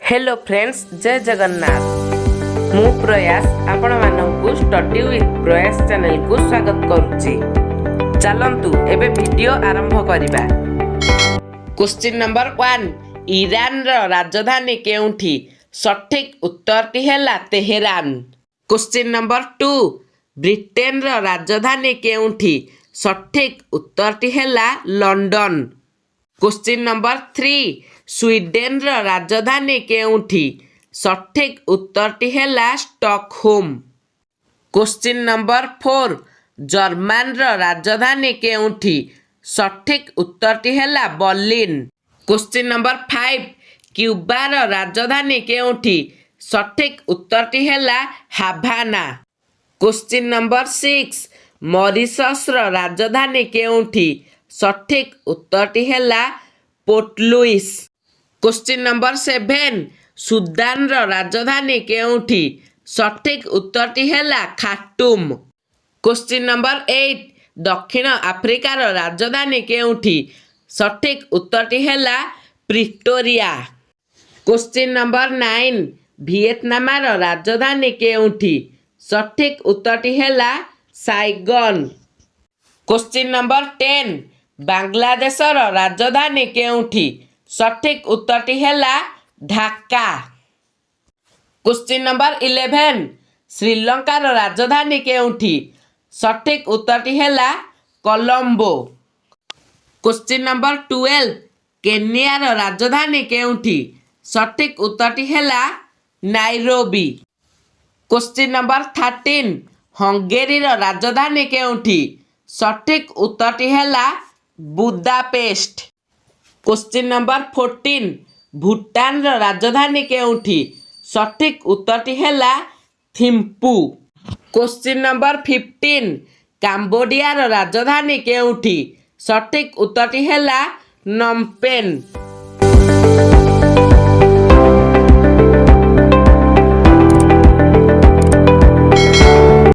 Hello friends, ଜୟ ଜଗନ୍ନାଥ। ମୁଁ ପ୍ରୟାସ ଆପଣମାନଙ୍କୁ ଷ୍ଟଡି ୱିଥ୍ ପ୍ରୟାସ ଚ୍ୟାନେଲକୁ ସ୍ୱାଗତ କରୁଛି। ଚାଲନ୍ତୁ, ଏବେ ଭିଡ଼ିଓ ଆରମ୍ଭ କରିବା। କ୍ୱେଶ୍ଚିନ୍ ନମ୍ବର 1, ଇରାନର ରାଜଧାନୀ କେଉଁଠି? ସଠିକ୍ ଉତ୍ତରଟି ହେଲା ତେହେରାନ। କ୍ୱେଶ୍ଚିନ୍ ନମ୍ବର 2, ବ୍ରିଟେନର ରାଜଧାନୀ କେଉଁଠି? ସଠିକ୍ ଉତ୍ତରଟି ହେଲା ଲଣ୍ଡନ। କ୍ୱେଶ୍ଚିନ୍ ନମ୍ବର 3, ସ୍ୱିଡେନର ରାଜଧାନୀ କେଉଁଠି? ସଠିକ୍ ଉତ୍ତରଟି ହେଲା ଷ୍ଟକହୋମ। କ୍ୱେଶ୍ଚିନ୍ ନମ୍ବର 4, ଜର୍ମାନର ରାଜଧାନୀ କେଉଁଠି? ସଠିକ୍ ଉତ୍ତରଟି ହେଲା ବର୍ଲିନ। କ୍ୱେଶ୍ଚିନ୍ ନମ୍ବର 5, କ୍ୟୁବାର ରାଜଧାନୀ କେଉଁଠି? ସଠିକ୍ ଉତ୍ତରଟି ହେଲା ହାଭାନା। କ୍ୱେଶ୍ଚିନ୍ ନମ୍ବର 6, ମରିସସର ରାଜଧାନୀ କେଉଁଠି? ସଠିକ୍ ଉତ୍ତରଟି ହେଲା ପୋର୍ଟ ଲୁଇସ୍। କ୍ୱେଶ୍ଚିନ୍ ନମ୍ବର 7, ସୁଦାନର ରାଜଧାନୀ କେଉଁଠି? ସଠିକ୍ ଉତ୍ତରଟି ହେଲା ଖାର୍ଟୁମ। କ୍ୱେଶ୍ଚିନ୍ ନମ୍ବର 8, ଦକ୍ଷିଣ ଆଫ୍ରିକାର ରାଜଧାନୀ କେଉଁଠି? ସଠିକ୍ ଉତ୍ତରଟି ହେଲା ପ୍ରିଟୋରିଆ। କ୍ୱେଶ୍ଚିନ୍ ନମ୍ବର 9, ଭିଏତନାମର ରାଜଧାନୀ କେଉଁଠି? ସଠିକ୍ ଉତ୍ତରଟି ହେଲା ସାଇଗନ। କ୍ୱେଶ୍ଚିନ୍ ନମ୍ବର 10, ବାଂଲାଦେଶର ରାଜଧାନୀ କେଉଁଠି? ସଠିକ୍ ଉତ୍ତରଟି ହେଲା ଢାକା। କ୍ୱେଶ୍ଚିନ୍ ନମ୍ବର 11, ଶ୍ରୀଲଙ୍କାର ରାଜଧାନୀ କେଉଁଠି? ସଠିକ୍ ଉତ୍ତରଟି ହେଲା କଲମ୍ବୋ। କ୍ୱେଶ୍ଚିନ୍ ନମ୍ବର 12, କେନିଆର ରାଜଧାନୀ କେଉଁଠି? ସଠିକ୍ ଉତ୍ତରଟି ହେଲା ନାଇରୋବି। କ୍ୱେଶ୍ଚିନ୍ ନମ୍ବର 13, ହଙ୍ଗେରୀର ରାଜଧାନୀ କେଉଁଠି? ସଠିକ୍ ଉତ୍ତରଟି ହେଲା ବୁଦାପେଷ୍ଟ। କ୍ୱେଶ୍ଚିନ୍ ନମ୍ବର 14, ଭୁଟାନର ରାଜଧାନୀ କେଉଁଠି? ସଠିକ୍ ଉତ୍ତରଟି ହେଲା ଥିମ୍ପୁ। କ୍ୱେଶ୍ଚିନ୍ ନମ୍ବର 15, କାମ୍ବୋଡିଆର ରାଜଧାନୀ କେଉଁଠି? ସଠିକ୍ ଉତ୍ତରଟି ହେଲା ନମପେନ୍।